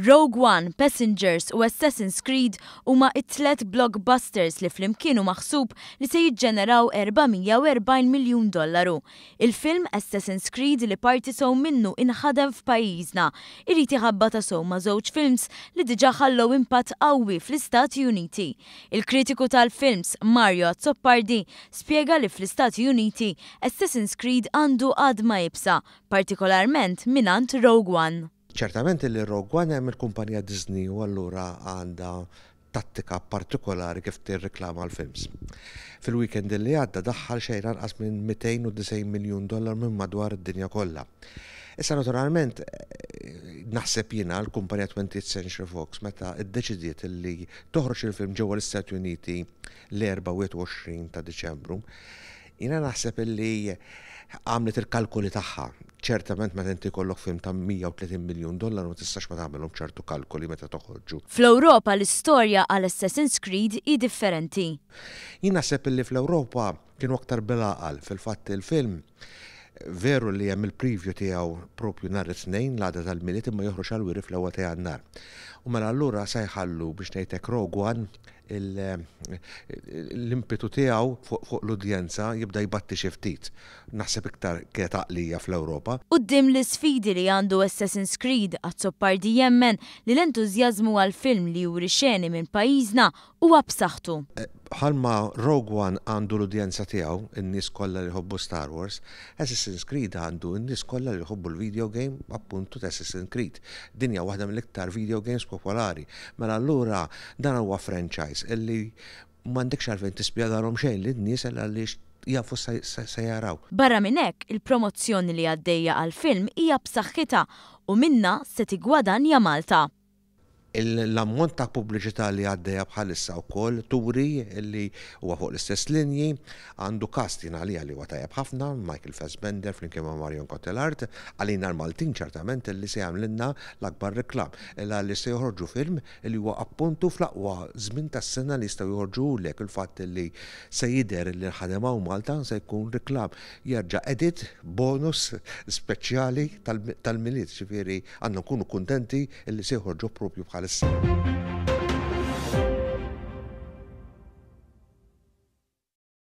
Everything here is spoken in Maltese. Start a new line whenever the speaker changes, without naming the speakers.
Rogue One, Passengers u Assassin's Creed huma t-tlett blockbusters li flimkien hu maħsub li se jiġġeneraw 440 miljun dollaru. Il-film Assassin's Creed li parti sew minnu inħadem f'pajjiżna, irid iħabbatha sew ma' żewġ films li diġà ħallew impatt qawwi fl-Istati Uniti. Il-kritiku tal-films, Mario Azzopardi, spjega li fl-Istati Uniti, Assassin's Creed għandu għadma iebsa, partikolarment mingħand Rogue One.
Ċertament li Rogue One hemm il-kumpanija Disney u allura għandha tattika partikolari kif tirriklama l-films. Fil-weekend li għadda daħħal xejn anqas minn 290 miljun dollar minn madwar id-dinja kollha. Issa naturalment naħseb jiena l-kumpanija 20th Century Fox meta ddeċidiet li toħroġ il-film ġewwa l-Istati Uniti l-24 ta' Diċembru, jiena naħseb illi għamlet il-kalkoli tagħha. Ċertament meta inti jkollok film ta' 130 miljun dollaru ma tistax ma tagħmilhom ċertu kalkoli meta toħorġu.
Fl-Ewropa l-istorja għal Assassin's Creed hi differenti.
Jien naħseb illi fl-Ewropa kienu aktar bil-għaqal. Fil-fatt il-film veru li hemm il-preview tiegħu propju nhar it-Tnejn l-għada tal-Milied imma joħroġ għall-wiri fl-ewwel ta' Jannar. U mela allura sa jħallu biex ngħidlek Rogue One l-impetu tiegħu fuq l-udjenza jibda jbatti xi ftit. Naħseb iktar kienet għaqlija fl-Ewropa.
Quddiem l-isfidi li għandu Assassin's Creed, Azzopardi jemmen li l-entużjażmu għall-film li juri xeni minn pajjiżna huwa b'saħħtu.
Bħalma Rogue One għandu l-udjenza tiegħu, in-nies kollha li jħobbu Star Wars, Assassin's Creed għandu n-nies kollha li jħobbu l-video game appuntu ta' Assassin's Creed. Din hija waħda mill-iktar video games popolari. Mela allura dan huwa franchise illi m'għandekx għalfejn tispjegalhom xejn lin-nies għaliex jafu se jaraw.
Barra minn hekk, il-promozzjoni li għaddejja għall-film hija b'saħħitha u minnha se tiggwadanja Malta.
L-ammont ta' pubbliċità li għaddejja bħalissa wkoll turi li huwa fuq l-istess linji, għandu cast jien għalija li huwa tajjeb ħafna, Michael Fassbender flimkien ma' Marion Cotillard, għalina l-Maltin ċertament li se jagħmlilna l-akbar reklam, għaliex se joħorġu film li huwa appuntu fl-aqwa żmien tas-sena li jistgħu joħorġuhulek, il-fatt li se jidher li nħadem hawn Malta se jkun reklam jerġa' edit bonus speċjali tal-Milied, ġifieri għandna nkunu kuntenti li se joħorġu proprju bħalissa.